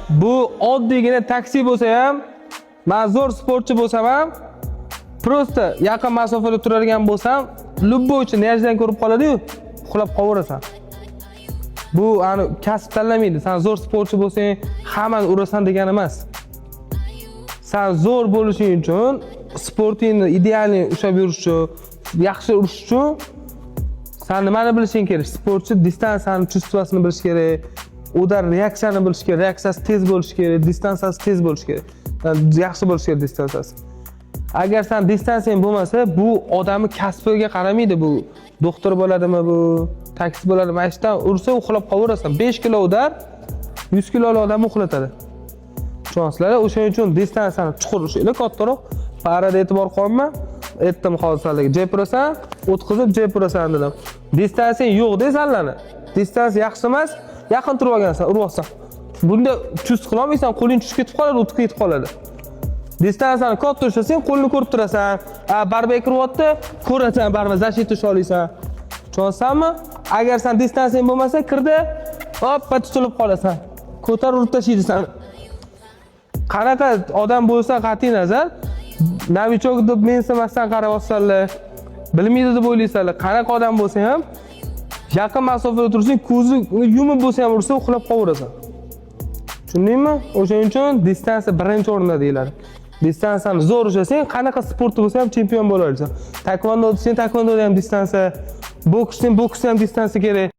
Bu oddiygina taksi bo'lsa ham, man zo'r sportchi bo'lsam ham, просто yaqin masofada turadigan bo'lsam, любой uchun неожиданно ko'rib qoladi-yu, uxlab qolaverasan. Bu ani kasb tanlamaydi. San zo'r sportchi bo'lsang, hammani urasan degani emas. San zo'r bo'lishing uchun, sportingni идеальный ushlab yurish uchun, yaxshi urish uchun san nimani bilishing kerak? Sportchi distansiyani чувство sini bilish kerak, удар reaksiyani bilish kerak, reaksiyasi tez bo'lishi kerak, distansiyasi tez bo'lishi kerak. Yaxshi bo'lishi kerak distansiyasi. Agar san distansiyang bo'lmasa, bu odamni kasbiga qaramaydi bu. Doktor bo'ladimi bu, taksi bo'ladimi, mana shu yerdan ursa, uxlab qolaverasan. 5 kilo удар 100 kiloli odamni uxlatadi. Tushunyapsizlar? O'shaning uchun distansiyani chuqur ushlaylik, kattaroq. Пара da e'tibor qolma. Aytdim hozir sizlarga, jeb urasan, o'tkazib jeb urasan dedim. Distansiyang yo'q-da sanlarni. Distansiya yaxshi emas, yaqin turib olgansan, uryapsan. Bunda чувств qilolmaysan, qo'ling tushib ketib qoladi, o'tib ketib qoladi. Distansiyani katta ushlasang, qo'lni ko'rib turasan. A, борьба kiryapti, ko'rasan, борьба защита usha olasan. Tushunyapsanmi? Agar san distansiyang bo'lmasa, kirdi, hoppa, tutilib qolasan. Ko'tarib urib tashlaydi seni. Qanaqa odam bo'lsa qat'iy nazar, новичок deb mensimasdan qarayapsanlar, bilmaydi deb o'ylaysanlar. Qanaqa odam bo'lsa ham, yaqin masofada tursang, ko'zi yumib bo'lsa ham ursa, uxlab qolaverasan. Tushundingmi? O'shaning uchun distansiya birinchi o'rinda deyiladi. Distansiyani zo'r ushlasang, qanaqa sportda bo'lsa ham chempion bo'la olasan. Taekvondo desang, taekvondoda ham distansiya, boks desang, boksda ham distansiya kerak.